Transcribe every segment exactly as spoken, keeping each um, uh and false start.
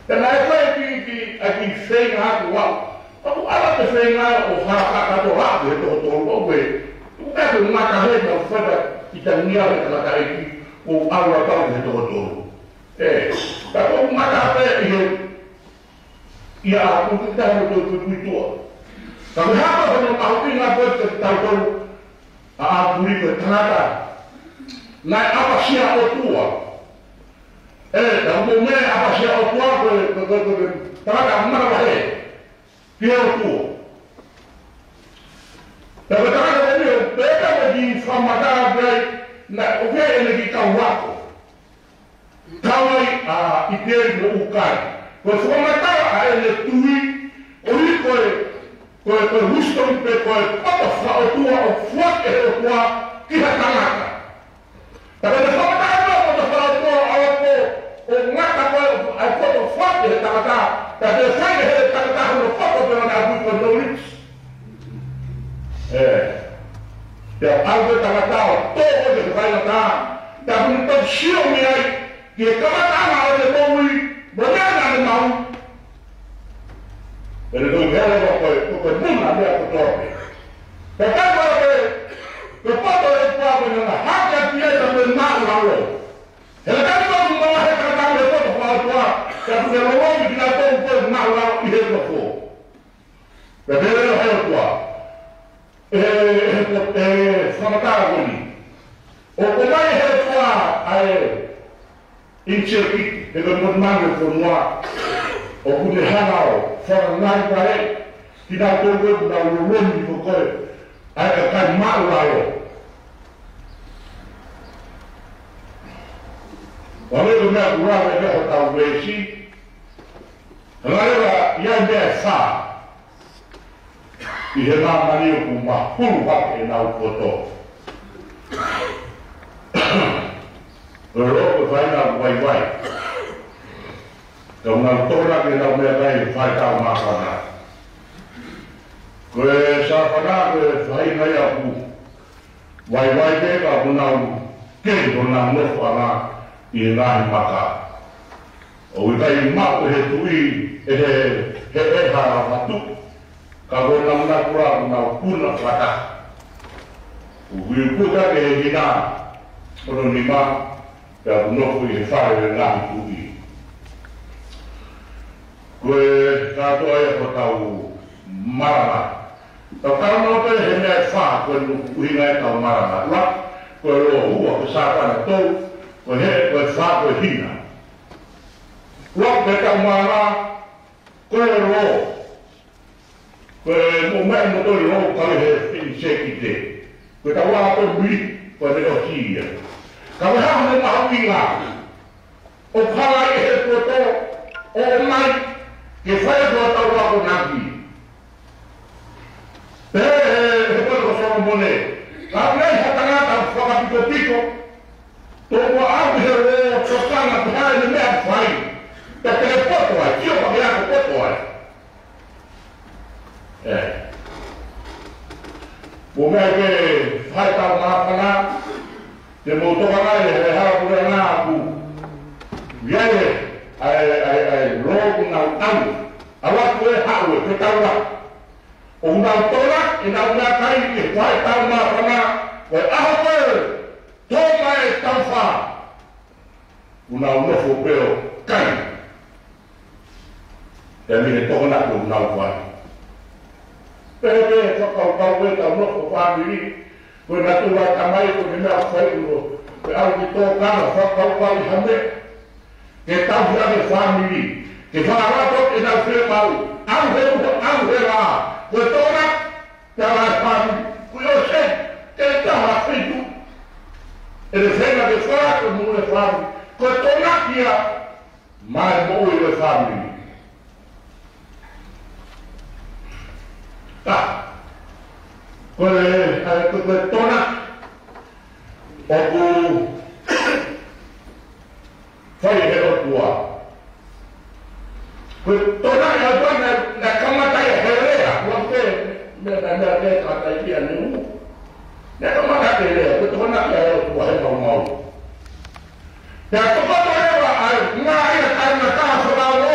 Pea naʻe fai e kiʻi, kiʻi, ʻa e kiʻi feinga atu au. ʻOku ʻalu atu e feinga ʻo fakakakato au ki he toko tolu ʻoku ʻi ai. ʻOku ʻikai ke u ngata he naʻa ku fai ʻa e kiʻi ʻuhinga he tangataʻeiki, ʻoku ʻalu atu au ki he toko tolu. ʻE, ka ʻoku ngata pē ʻi he, ʻi he ʻaho ko ē ʻoku tau tō ki tuʻa. Ka ko e hā hono mahuʻinga ko ē kiate kitautolu ʻa ʻApuli ko e tangata naʻe ʻapasia ʻOtua. ʻE, ka ko e meʻa ʻapasia ʻOtua ko e, ko e, ko e, ko e tangata manavahē ki he ʻOtua. Pea ko e tangata ko eni ʻoku pehē ʻe he kiʻi fakamatala pē ai, naʻe ʻoku ʻi ai ʻene kiʻi kau ako. Kau ai ʻa ʻIteli mo ʻUkali. Ko e fakamatala ʻa ʻene tui, ʻoku ʻi ai ko e, ko e, ko e wisdom pe ko e poto fakaʻotua ʻoku foaki ʻe he ʻOtua ki ha tangata. Ka ko e fakamatala ʻa e poto fakaʻotua ʻoku, ʻoku ngata ko ē ʻa e poto foaki ʻe he tangata, ka te fai ʻe he tangata hono poto pē ʻo ne ʻalu ko e knowledge. ʻE. Pea ʻalu e tangata ʻo tō ko ē ki he faingataʻa. Pea ʻoku ne toki sio mei ai ki he kamataʻanga ʻo ʻene moʻui, mo e meʻa naʻa ne maʻu. Pea ne toki hanga ʻo ko e, ko e muna meʻa kotoa pē. Pea ko e, ko e poto ʻo e ʻOtua ko ē naʻa ne hake atu ia ka ne māʻulalo. He naʻe ʻikai ke maʻu ʻe he tangata ʻa e poto fakaʻotua, ka kuo ne lolomi kinautolu ko ē māʻulalo ʻi he nofo. Pea pehē ʻe he ʻOtua, ʻe, ʻe, ʻe, ʻe fakamatala ko eni. ʻOku ʻomai ʻe he ʻOtua ʻa e ʻinisēkiti, he ko e motuʻa ʻo e fonua, ʻoku ne hanga ʻo fakangalingali kinautolu ʻoku nau lolomi ko ē ʻa e kakai māʻulalo. Pea ko e meʻa ʻoku lave ki ai hotau veesi, hanga leva ʻi ai e meʻa ʻe fā ʻi he māmani ʻoku mahulu hake ʻenau poto. Ko e lō, ko e faʻahinga ʻoku vaivai. Ka ʻoku nau tōnaki ʻenau meʻakai ʻi he faʻahitaʻu māfana. Ko e sāfana, ko e faʻahinga ia ʻoku vaivai pē ka ʻoku nau kei honau nofoʻanga ʻi he ngaahi maka. ʻOku ʻikai maʻu ʻe he tuʻi, ʻe he, he ʻeha ʻa e tuʻi. Ka ko honau natula ʻoku nau puna fakataha. ʻOku ui puna ki he hina hono nima, pea ʻoku nofo ʻi he fale ʻo e ngaahi tuʻi. Ko e kātoa ia hotau malanga. Tau talanoa pē he meʻa ʻe fā, ko e ʻuhinga ʻetau malanga. Ua, ko e lō. Ua, ko e sāfana. Tolu, ko e hē. Ko e fā, ko e hina. Ua, ko ʻetau malanga, ko e lō. Ko e moʻui mo e lō, ka ʻi he ʻinisēkiti. Ko ʻetau ʻapi mui, ko e meʻa ʻosi ia. Ka ko e hā hono mahuʻinga? ʻOku hanga ʻe he poto ʻo ʻomai ke fai ʻetau akonaki. Pehē ʻe he, he poto ko Solomone, ka ʻi ai ha tangata fakapikopiko, tomuʻa ʻalu ki he lō ʻo tokanga pe ko e hā ʻene meʻa ʻoku fai. Pea te ke poto ai, sio pea ke ako poto ai. ʻE. Mou meʻa ke fai ʻetau māfana, te mou tokanga ʻi he hala puleʻanga ʻoku ʻi ai e, ʻa e, ʻa e, ʻa e lō ʻoku nau ʻalu. ʻAlu atu ē, haʻu ē, ke tau ā. ʻOku nau tōnaki ʻenau meʻakai ke fai ʻetau māfana, ko e ʻaho ko ē, tō mai e taufa. ʻOku nau nofo pē ʻo kai. Pea mei he tokonaki ʻoku nau fai. Pehē pē fakakaukau pē ʻetau nofo fāmili. Ko e natula ʻa e tamai ko e meʻa ʻoku fai ʻoku nau. Pea ʻalu ki tōkanga fakakaukau ʻi ha meʻa. Ke tauhi ʻa e fāmili. Ke fakalata ʻenau fiemaʻu. ʻAlu he uho, ʻalu he lā. Ko e tōnaki. Pea ʻa e fāmili, ko e ʻosi, ke taha feituʻu. ʻE le feinga ke fā, ko e moʻui e fāmili. Ko e tōnaki ia, maʻa e moʻui e fāmili. Ka, ko e, ʻa e, ko e, ko e tōnaki, ʻoku fai ʻe he ʻOtua. Ko e tōnaki ʻa e ʻOtua naʻe, naʻe kamata ia he lea, ʻoku ʻikai ke, meʻa naʻe, naʻe kamata ia ʻi he nuʻu. Naʻe kamata he lea, ko e tōnaki ʻa e ʻOtua he maumau. Pea tokoto leva ʻa e ngaahi ʻa e tangata fakaongo,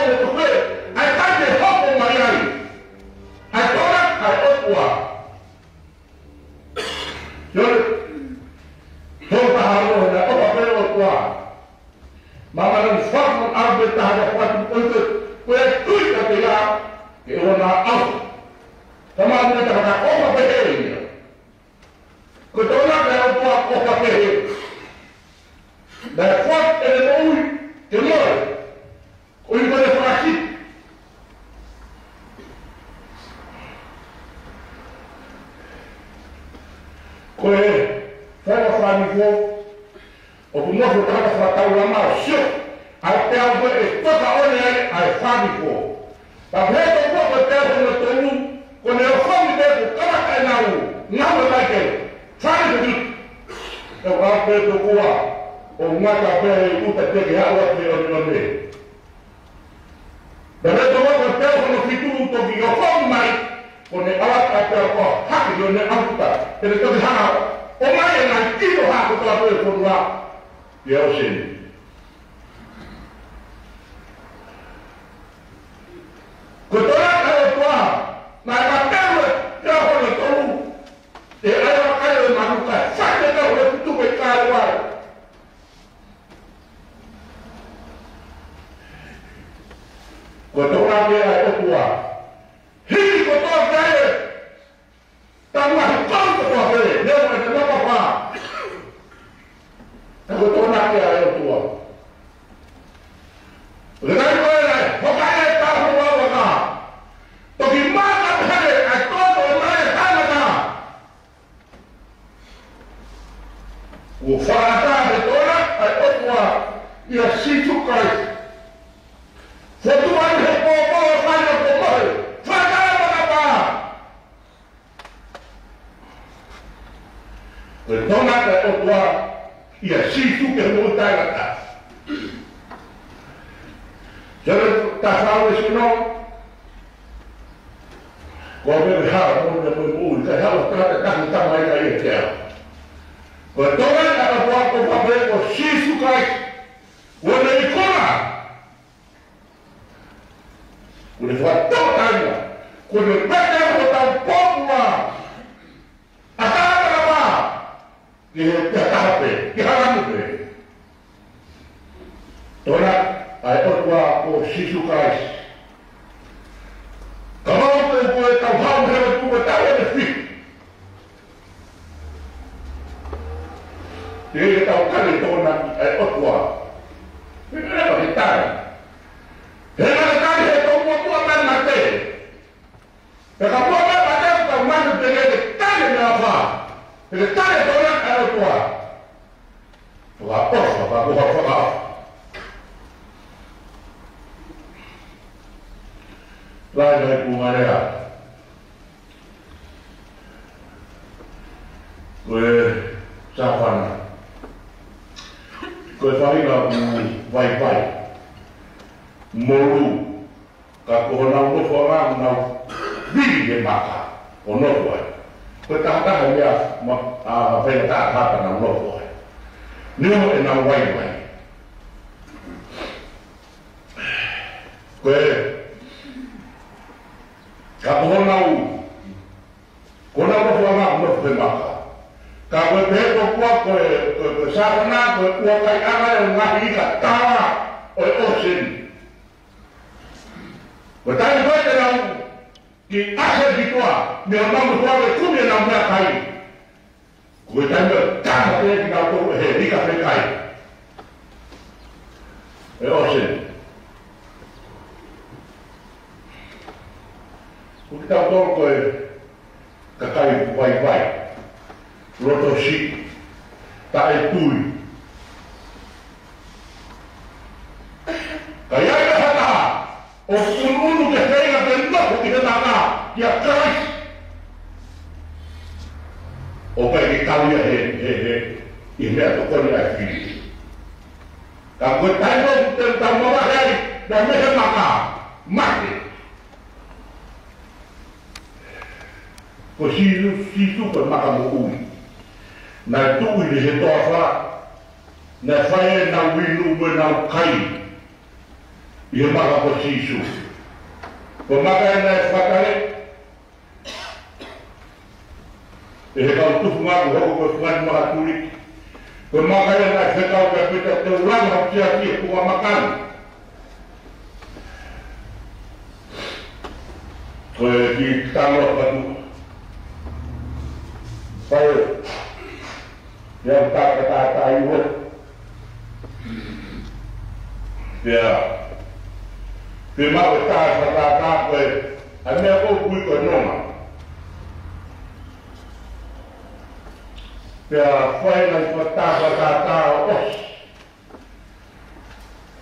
ʻOku nofo tangata fakataulama ʻo sio, ʻa e peau ko ē ʻe fakaʻone ai ʻa e fāmili ko. Pea pehē ʻe he tokua ko e peau hono tolu, ko ʻene ʻohofi pē kuo kamata ʻenau ngāue mai ki he fāmili ko ē. ʻE ʻoua pē tokua ʻo ngata pē ʻi ʻuta te ke haʻu atu ʻo ʻiloʻilo. Pea pehē ʻe he tokua ko e peau hono fitu toki ʻohofi mai, ko ʻene ʻalu atu ʻa e peau ko ē hake ʻi heʻene ʻalu atu. Pea ne toki hanga ʻo ʻomai e ngaahi kilo hā ko ē ʻa e fonua ʻi he ʻōseni. Ko e Tokonaki ʻa e ʻOtua, naʻe mapelu e peau hono tolu, ʻi he ʻaiʻa vakai ʻo e manu kae fai e peau hono fitu ko e kae vai. Ko e Tokonaki ʻa e ʻOtua. Hiki kotoa pē ʻetau ngaahi kau kotoa pē, neongo ʻete mapapa. Ka ko e Tokonaki ʻa e ʻOtua. Ko e taimi ko ē naʻe hokaʻi ai e peau hono ua, toki maka pehē ʻa e toto ʻo e tangata. Kuo fakaʻatā ʻe he Tokonaki ʻa e ʻOtua ʻia Sīsū Kalaisi. Fotu mai he pōpō ʻo fai ʻa e pōpō he fakaʻatā ʻa e maka pā. Ko e Tokonaki ʻa e ʻOtua ʻia Sīsū ki he moʻui taʻengata. Sio ki he tafaʻaki sino. Ko e meʻa ʻe hā mo e meʻa ko e moʻui, ka ʻe hā ʻo taha te tahi tama ʻi ai e tea. Ko e Tokonaki ʻa e ʻOtua ko e pāpē ko Sīsū Kalaisi. Ko ʻene ikuna, ko ʻene fakatō taina, ko ʻene pehē ko e tau pōpula. ʻA e tangata pā. Ke he pea taha pē, ke halamu pē. Tokonaki ʻa e ʻOtua ko Sīsū Kalaisi. Ka mau pē ko e tau hau he atu ko e tau ʻe fitu. Te ke tau kani Tokonaki ʻa e ʻOtua. Ke ke leva ke tani. He ka ke tani he tau muʻomuʻa mai mate. Pea kapau ʻe mate, ka mate te ke tali meʻaʻofa. Te ke tali Tokonaki ʻa e ʻOtua. Fakaʻofa, fakaʻofa, fakaʻofa. Lahi mai pungarea. Ko e sāfana. Ko e faʻahinga ʻoku vaivai. Molu. Ka ko honau nofoʻanga ʻoku nau vili he maka ʻo nofo ai. Ko e tahataha ia ma, ʻa, faingataʻa nau nofo ai. Neongo ʻenau vaivai. Ko e, ka ko honau, ko honau nofoʻanga ʻoku nofo he maka. Ka ko e pehē tokua ko e, ko e, ko e sāfana, ko e ʻuakaiʻanga ʻo e ngaahi ika taha ʻo e ʻōseni. Ko e taimi ko ē te nau kiʻi ʻasi ki tuʻa, mei honau motuʻa ke kumi ʻenau meʻakai. Ko e taimi ʻe tama pē kinautolu he ika fekai. ʻE ʻōseni. Ko kitautolu ko e kakai vaivai, loto siʻi, taʻetui. Ka ʻi ai ha taha ʻoku ʻunuʻunu ke feinga ke nofo ki he maka kia Kalaisi, ʻoku ʻikai ke kau ia he, he, he, ʻi he meʻatokoni ʻa e fili. Ka ko e taimi ʻoku te tau mavahe ai, naʻe mei he maka, mate. Ko Sīsū, Sīsū ko e maka moʻui. Naʻe tuʻu ʻi he toafa, naʻe fai ʻenau inu mo ʻenau kai ʻi he maka ko Sīsū. Ko e maka ia naʻe fakatale ʻe he kau tufunga ʻoku hoko ko e fungani makatuliki. Ko e maka ia naʻe fekau kia Pita Teulanga ʻo ʻave ki he funga maka ni. Ko e kiʻi talo atu. Fai ʻe ia ka ta, ka ta, ta iwe. Pea, pea mau e ta, ka ta, ta, ko e, ʻa e meʻa ko ē ʻoku ui ko e nonga. Pea fai ʻa e fakatātā, fakatātā ʻo ʻosi.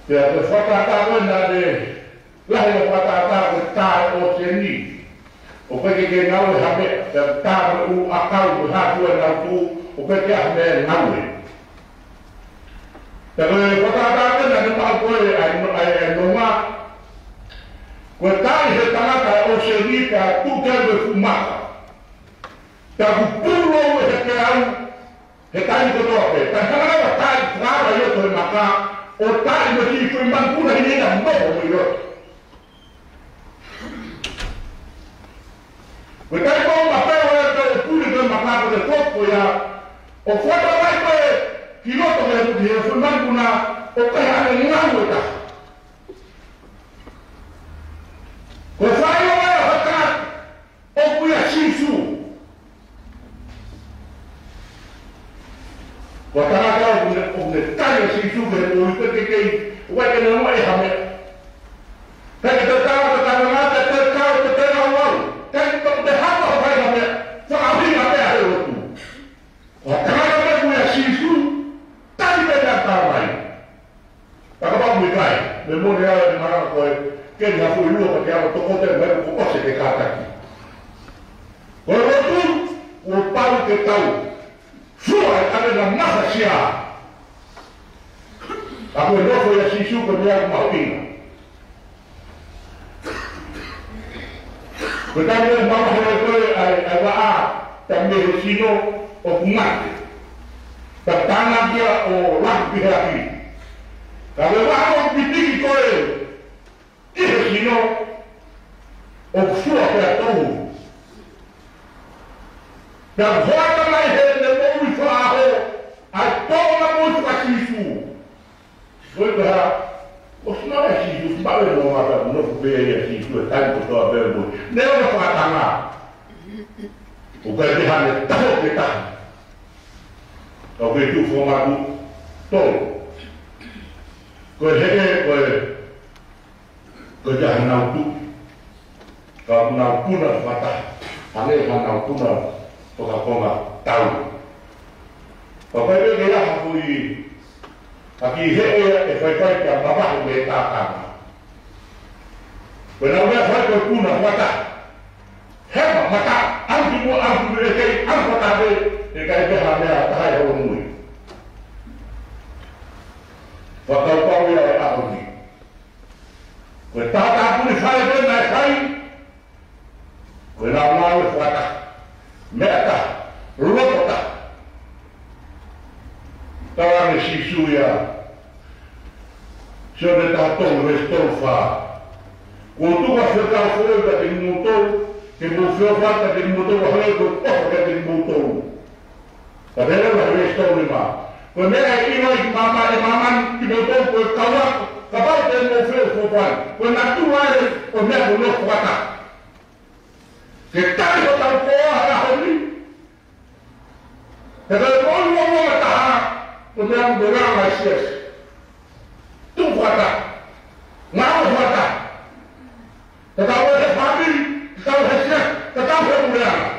Pea ko e fakatātā ko ē naʻe lahi ʻa e fakatātā ko e tā ʻo ʻōseni. ʻOku ʻikai ke ngāue ha meʻa, pea tā mo e ʻū ʻakau mo e hā fua ʻenau tuʻu, ʻoku ʻikai ke ʻi ai ha meʻa ʻe ngāue. Pea ko e fakatātā ko ē naʻe maʻu ko ē ʻa e no-, ʻa e, ʻa e nonga, ko e tā ʻe he tangata ʻa e ʻōseni pea tuʻu ki ai mo e fuʻu maka. Pea kuo pulou ʻe he peau he taimi kotoa pē. Pea hanga leva ʻo tā ʻi he fakaava ʻi loto he maka, ʻo tā ʻi he kiʻi foʻi manupuna ʻi heʻene nofo mo ʻi loto. Ko e taimi ko ē ʻoku mapeo ai pē ʻo puli ko ē maka ko e foʻi ko ia, ʻo foto mai ko ē ki loto ki he, ki he foʻi manupuna, ʻoku ʻikai haʻane ngāue ʻe taha. Ko e fai ʻo e haka, ʻoku ʻia Sīsū. Ko e tangata ʻoku ne, ʻoku ne tali ʻa Sīsū ke ne ui pe ke kei, ʻoku ʻikai ke ne ʻomai ha meʻa. Pea ke te tau, te tau ngata, te tau, te tau au. Te tau, te hapa ha fai ha meʻa. Fakaʻuhinga meʻa he lotu. Ko e tangata ʻoku ʻia Sīsū, tali meʻa ke tā mai. Ka kapau ʻoku ʻikai, me mole ʻa e malanga ko ē, ke ne hafu i lua ka te ava toko te mai ko ʻosi ke kātaki. Ko e lotu, kuo pau ke tau fua e kavenga mafasia. Ka ko e nofo ʻia Sīsū ko e meʻa ʻoku mahuʻinga. Ko e taimi ʻoku mamahi ai ko ē ʻa e, ʻa e vaʻa, taimi he sino ʻoku mate. Pea tānaki ia ʻo laku ki he ʻapi. Ka ko e vaʻa ʻoku pitiki ko ē ʻi he sino ʻoku fua pea tohu. Pea hoata mai heʻene moʻui fakaʻaho ʻa e tōʻonga moʻui faka-Sīsū. Ko e pehē, ʻosi maʻu ʻe Sīsū, maʻu e nonga pea nofo pē ʻia Sīsū he taimi kotoa pē mo ia. Neongo e fakatanga. ʻOku ʻikai ke haʻane taho ke taha. Ka ʻoku kei tuʻu fakamātuʻu tolu. Ko e heʻe, ko e, ko e ʻikai haʻanau tuʻu. Ka ʻoku nau puna fakataha, hangē ko ʻenau puna fakakonga tau. Pea ʻoku ʻikai ke ʻi ai ha foʻi, ha kiʻi heʻe ʻe faifai pea mavahe mei he tākanga. Ko ʻenau meʻa fai ko e puna fakataha. Hema, mata, ʻalu ki muʻa, ʻalu ki muʻa, ʻe kei ʻalu fakataha pē, ʻe ʻikai ke ʻi ai ha meʻa ʻe taha ʻe holomui. Fakakaukau ia ʻo e ʻaho ni. Ko e tātāpuni fale ko ē naʻe fai, ko ʻenau ngāue fakataha, meʻa taha, loto taha. Talaange ʻe Sīsū ʻia Sione taha tolu veesi tolu fā: Kuo u tuku ʻa e fekau foʻou kiate kimoutolu, ke mou feʻofaʻaki kiate kimoutolu, ʻo hangē ko ʻeku ʻofa kiate kimoutolu. Ka te leva he veesi tolu nima: Ko e meʻa ʻe ʻilo ʻi māmani, ʻe māmani kimoutolu ko e kau ako, kapau te mou feʻofaʻaki. Ko e natula ē ʻo e meʻa ko ē ʻoku nofo fakataha. Ke tali hotau koā he ʻaho ni. He ko e moʻui muʻomuʻa taha, ko e meʻa ʻoku langa ai e siasi. Tuʻu fakataha. Ngāue fakataha. Tatau he fāmili, tatau he siasi, tatau he puleʻanga.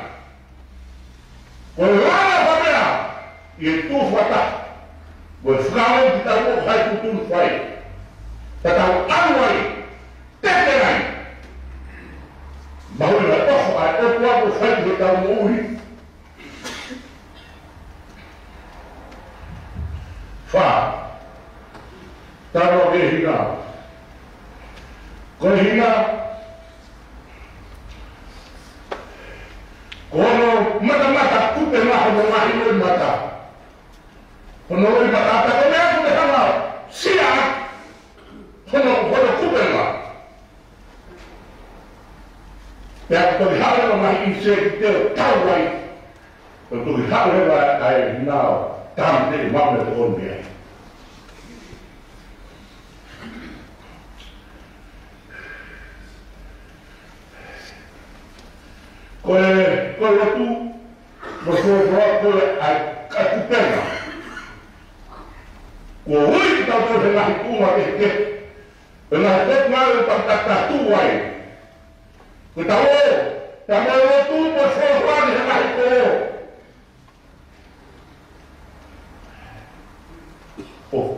Ko e langa ha meʻa, ʻi he tuʻu fakataha. Ko e fakaʻamu ke tau ʻo hai tuʻutuʻuni fai. Tatau ʻalu ai, tete ai. Mahuʻinga ʻofa ʻa e ʻOtua ʻoku fai ki heʻetau moʻui. Fā. Tau ʻo ke hina. Ko e hina, ko hono matamata kupe ngā hono ngaahi loʻimata. Hono loʻimata ʻata ko e meʻa ʻoku te hanga ʻo sio ai. Hono, hono kupenga. Pea ko e toki haʻu leva mai ʻi se ki te o tau ai. Ko e toki haʻu leva ai nao. Tam te i mame te on mea. Ko e, ko e lotu, mo e folofola ko e ʻai, ʻai kupenga. Kuo ui kitautolu he ngaahi tuʻunga kehekehe. He ngaahi potu ngāue ʻoku tau tatatu ai. Ko e tau ō, tau ō lotu mo e folofola ni he ngaahi ko ō.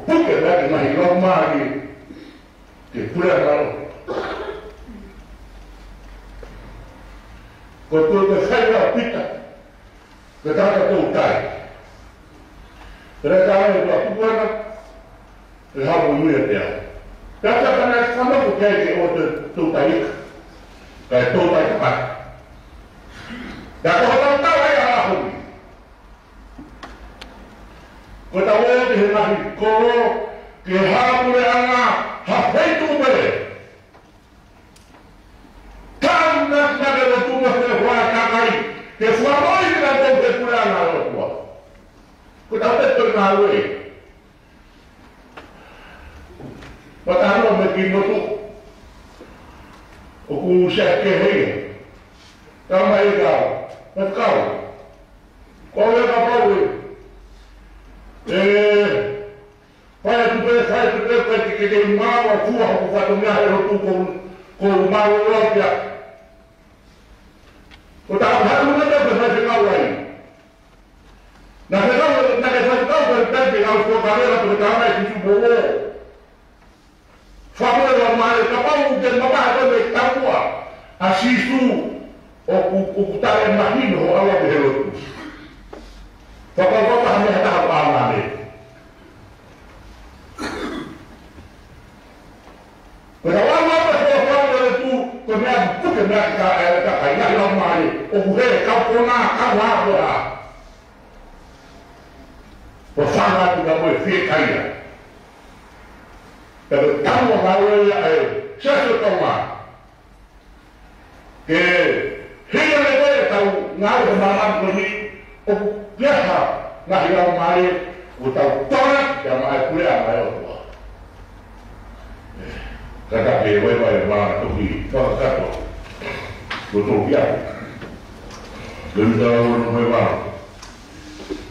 puke mai ʻa e ngaahi laumālie ki he puleʻanga ʻo e ʻOtua. Ko e tuʻu ko e fai ʻa Pita, ko e tangata toutai. Pea tala ʻe he ʻOtua, tuku ena, ʻe hapo mui ʻa te au. Pea tala ʻe he ʻOtua, ko e kei ke ʻoua te toutai ika, kae toutai kapata. Pea ko hotau tala ia ʻa e ʻaho ni, ko ʻetau ō ki he ngaahi kolo, ki he hala puleʻanga, ha feituʻu pē. Tau na na ke lotu mo e fua kakai, ke fua moʻui ki he ʻOtua, ki he puleʻanga ʻo e ʻOtua. Ko ʻetau pē toe ngāue. Pea tau ō mai ki he motu, ʻoku sio ki he hei. Tau mai e kau, mai e kau. Ko e kapau ē, ē, fai atu pē, fai atu pē, fai atu pē, ke ke maʻu ʻa e fua hoku fatongia he lotu ʻoku ou mālōlō ki ai. Ko ʻetau haʻu mai pē faifekau ai. Naʻe fekau, naʻe faifekau, faifekau ke ngāue fua kalela, ko e tala mai ki tupu o. Fakamolemole, kapau ʻoku ke mamahi koe mei he taumuʻa ʻa Sīsū, ʻoku, ʻoku taʻemahino hoʻo ʻalu ki he lotu. Fakakaukau ha meʻa ʻe taha ʻo ʻamanaki. Ko e ʻalu ʻa e fakamolemole, ko e meʻa puke mai ʻa e kakai, ngaahi laumālie, ʻoku hē, kau konā, kau hā, kau hā. Ko e fanga atu ka mo e fiekaia. Pea ko e taumuʻa ngāue ia ʻa e Siasi ʻo Tonga. Ke hili ange ko ē ʻetau ngāue he māmani ko eni, ʻoku ʻi ai ha ngaahi laumālie ʻoku tau tala ke maʻu e puleʻanga ʻo e ʻOtua. Kātaki e vaivai ʻa e vā tohi fakakakato. Ko e tohi ia. Lēmitia ono mo e valu.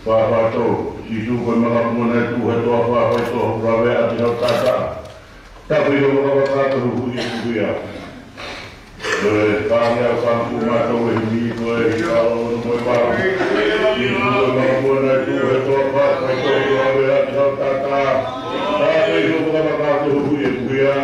Fā fā tolu, Sīsū ko e makapuna naʻe tuʻu he toafa, fai toafa, ʻoku laveʻi ʻaki hotau taʻataʻa. Tapu ʻi hoʻo vakavakataha, huhuʻi ʻeku huhuʻi au. Ko e fāngeau fāku mātou ʻe himi ko e hika ono mo e valu. Sīsū ko e makapuna naʻe tuʻu he toafa, fai toafa, ʻoku laveʻi ʻaki hotau taʻataʻa. Tapu ʻi hoʻo vakavakataha, huhuʻi ʻeku huhuʻi au.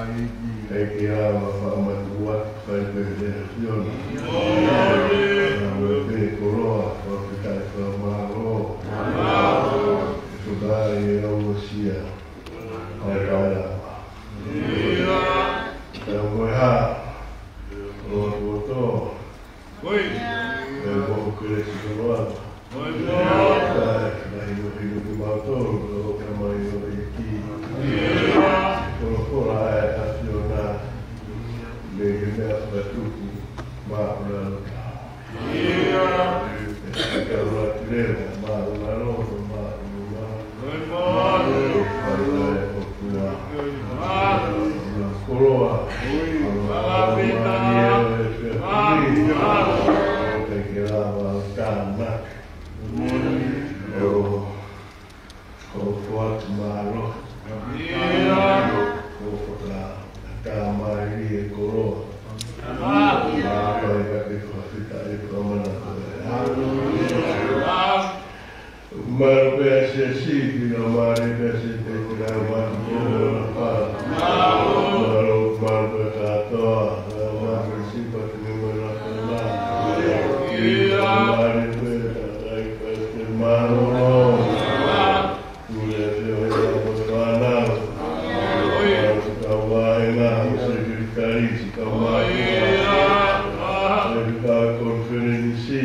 ʻEiki, ʻai ke lava fakamatuʻu atu, fai pē lea ʻa e ʻAfiona. Naʻa mo e koloa, fakafetaʻi, fakamālō. Ke fakaʻaongaʻi ʻa e ʻosi ia. ʻAi ʻa e lava. Pea mo e hā, ʻo ʻoatu ʻo tō. Pea mo hoʻo kelesi, ʻofa. Pea mo e hinohino kimautolu ʻe ho Tamai ʻo e ʻEiki. Folofola ʻa e ʻAfiona, mei he meʻa fakatupu, māʻulalo. Pea ke ʻuluaki leva, māʻulalo, māʻulalo. Koloa. Ke lava ʻo tānaki. ʻO, ʻo foaki mālohi. ʻO fakatamai e koloa. Mālō ʻEiki, fakafetaʻi, fakamanatu. Mālō pē ʻa e siasi, pea mālō pē ʻa e siasi, pea mālō pē ʻa e kātoa, mālō pē siasi, pea mālō pē ʻa e kātoa. Mālō pē ʻa e kātoa, mālō. Tule ʻa e feohi ʻa e fānau. Mālō kau vahenga, ʻo e sekelitali, kau mātuʻa. Mālō kau konifelenisi.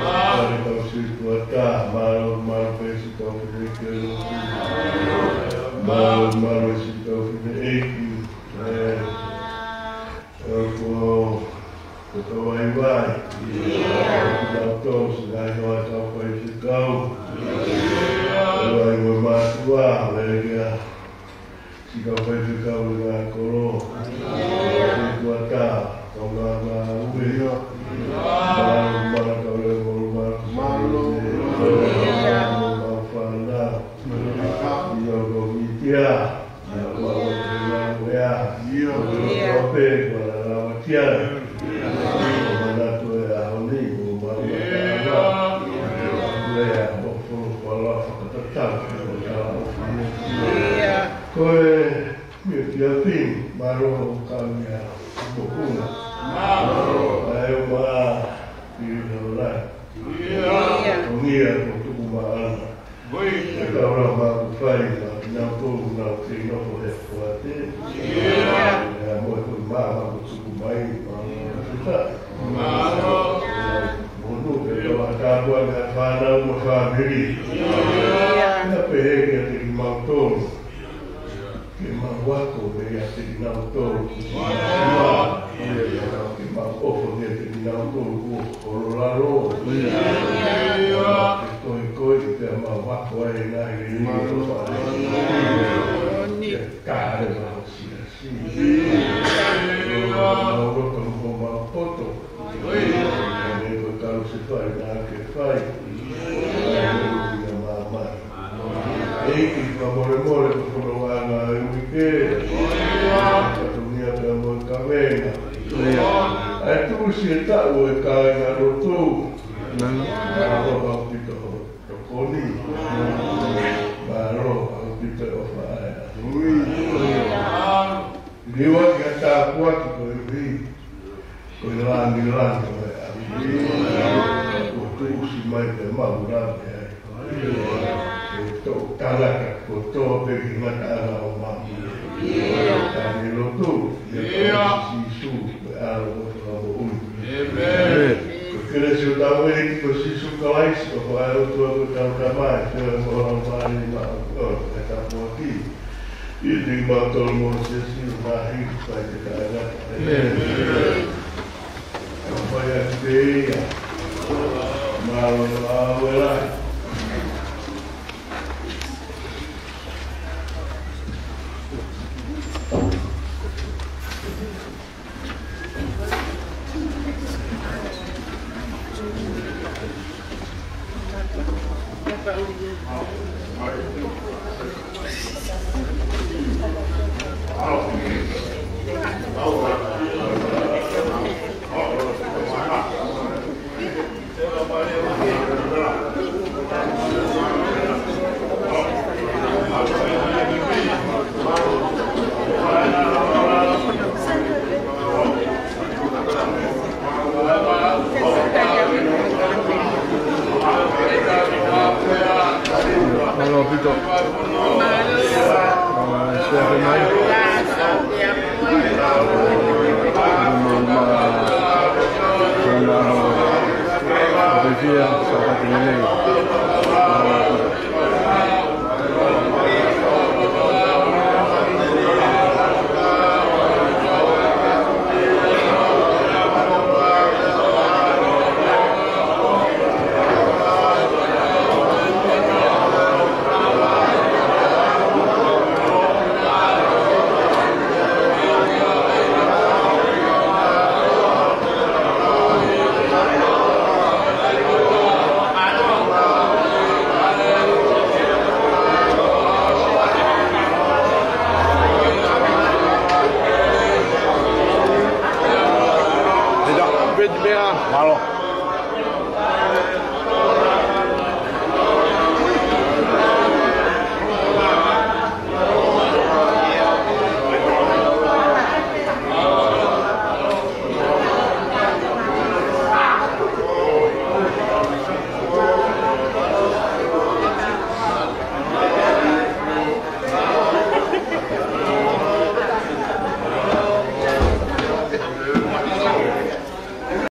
Mālō kau sētuata, mālō, mālō pē siʻi kau fineʻeiki. Mālō, mālō siʻi kau fineʻeiki. ʻE, ʻo ko, ko kau vaivai. Kinautolu siʻi ngaahi hoa kau faifekau. Kau vaivai mo mātuʻa, ʻo e kia. Siʻi kau faifekau ʻi he ngaahi kolo. Sētuata, kau ngāue. Mālō, mālō kau lea mo mālō. Mālō. Mālō kau fānau. ʻIo, ko mītia. ʻIo, ko mītia. ʻIo, ko pē, ko la la kia. Manatu e ʻaho ni, ko mālō. Ko e ʻaho folofola fakatatau. Ko e Mio kia pin, mālō kau ia mokuna. Mālō. ʻAi ʻo mā, pili na ora. ʻIo. ʻO ngia ko tuku maʻana. Ui. E kau la mā ku fai, mā kinautolu na ke nofo he fuate. ʻIo. ʻIa mo e ko mā, mā ku tuku mai, mā ku fita. Mālō. Monu, ke tau a tāpua, mea fānau mo fāmili. ʻIo. ʻIa pehē kiate kimautolu. Ke mau ako meiate kinautolu. Ke mau ʻofa meiate kinautolu kuo holo lalo. Ke koe koe pea mau ako ai ngaahi lelei ʻofa. Ke kāle mau siasi. Mau loto mo mau poto. Ko e kau se fai na ke fai. ʻIa māmani. ʻEiki, fakamolemole ko e fononga ʻa e uike. Fatongia pea mo e kavenga. ʻAi tuʻusi e taʻu e kāinga lotu. Mālō ʻaupito hoʻo tokoni. Mālō ʻaupito e ʻofa ʻa e ʻAfiona. Liuaki ʻa e tāpuaki koeʻuhi ko e lāngilangi ʻo e ʻAfiona kuo tuʻusi mai ke mau lave ai. Ko e toʻutangata kotoa pē ki he ngataʻanga ʻo māmani. Ka ne lotu, ʻia Kalaisi Sīsū, ko e ʻAlo ʻo e Fakamoʻui. Ko e kelesi ʻa hotau ʻEiki ko Sīsū Kalaisi, ko e ʻofa ʻa e ʻOtua ko hotau Tamai, feohi mo e Laumālie Māʻoniʻoni, ko e tāpuaki. ʻIate kimautolu mo e siasi ʻo māhina, fai ke taʻengata. ʻĒmeni. Fai atu pē ia. Mālō ʻaupito.